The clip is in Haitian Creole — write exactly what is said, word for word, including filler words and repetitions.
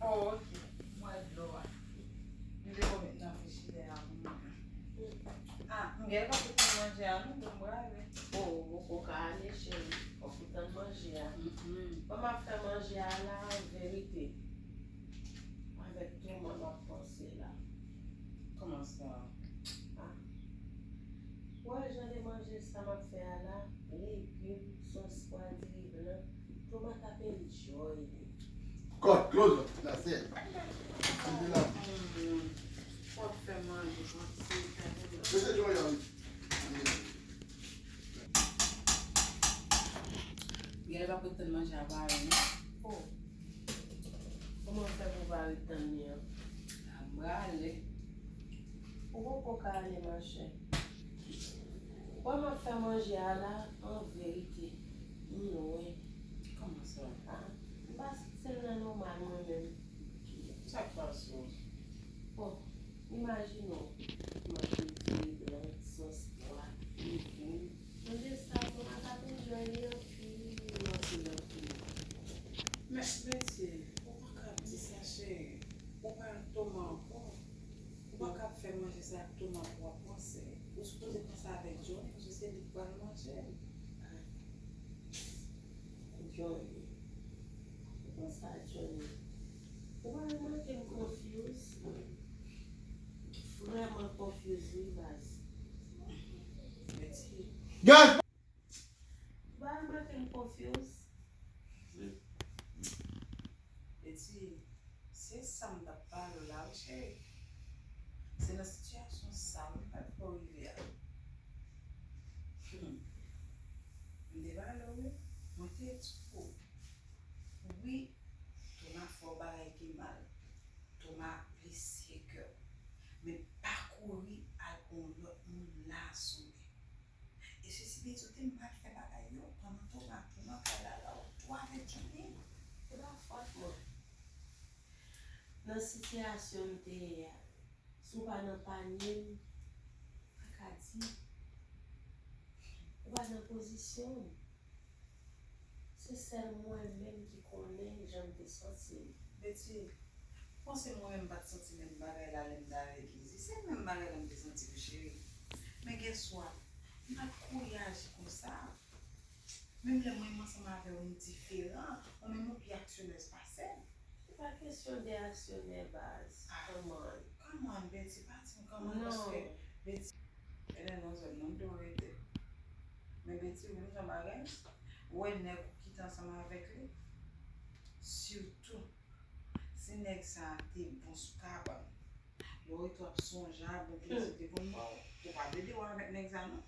Oh, ok. Bwè dlo a. M te konn met nan frijidè a pou mwen. Ah, m gen pa pou tann manje a non, pou m prale. Oh, ou poko ka ale, cheri. Fòk ou tann manje a. Mm-mm. Ban m ap fè manje a la, an verite. Avèk tou mwen m ap panse la. Kòman sa? Ah. Ou wè jan de manje sa m ap fè a la, legim, sòs pwa, diri blan, tomat ap enjoy li. Cut, close up, that's it. Mete la. Fòk fè manje, fòk se fè manje. Mete Junior, wi. Genlè pa pou tann manje a pare non. Oh. Kòman w fè pou pa ret tann li an? M prale. Ou poko ka ale, machè. Wè m ap fè manje a la, an verite, m lwen. Kòman sa? Ah, m pa santi m nan nòmal mwen menm. Sa k pase w? Bon, imajine w, manje diri blan, sòs pwa, legim. Manje sa, tomat ap enjoy li anpil, anpil, anpil. Men, Betty, ou pa ka di sa, cheri. Ou pa nan tomat ankò. Ou pa ka ap fè manje sa ak tomat pou w ap panse. Ou sipoze panse avèk Johnny, paske se li k pral manje l. Johnny. Ou panse a Johnny. Ou pa remake m confuse? Vrèman confuse, wi, baz. Betty. Yes! Ou pa remake m confuse? Eti, se sa m t ap pale w la, wi, cheri. Se nan sitiyasyon sa a wi m pa t fè w rive a. Hmm. M te pale w, wi. Mwen te di w, wi, Toma fè w bagay ki mal. Toma blese kè w. Men pa kouri al pou yon lòt moun la sou li. E sesi de sou te mal fè bagay yo, pandan Toma tou nan kay la, la ou tou avèk Johnny. Se pa fòt mwen. Nan sitiyasyon m te ye a, si w pa nan panye m, pa ka di. Ou pa nan pozisyon m. Se sèl mwen menm ki konnen jan m te santi m. Betty, ou panse mwen menm m pa t santi menm bagay la lè m t avèk Izzy? Se menm bagay la m te santi wi, cheri. Men guess what? M pa t kouri aji konsa. Menm lè mwen menm ansanm avè w, nou diferan, ou menm ou pi aksyonèz pase m. Se pa kesyon de aksyonè, baz. Ah. Come on. Come on, Betty, pa di m come on, non. Paske Betty, Elen, non, zòn nan m te rete. Men Betty, ou menm jan bagay, ou wè nèg ou kite ansanm avèk li, sitou si nèg sa a te bon sou kabann. Lè w rete w ap sonje a, bon plezi te konn ba w. Ou pa plede w avèk nèg sa non.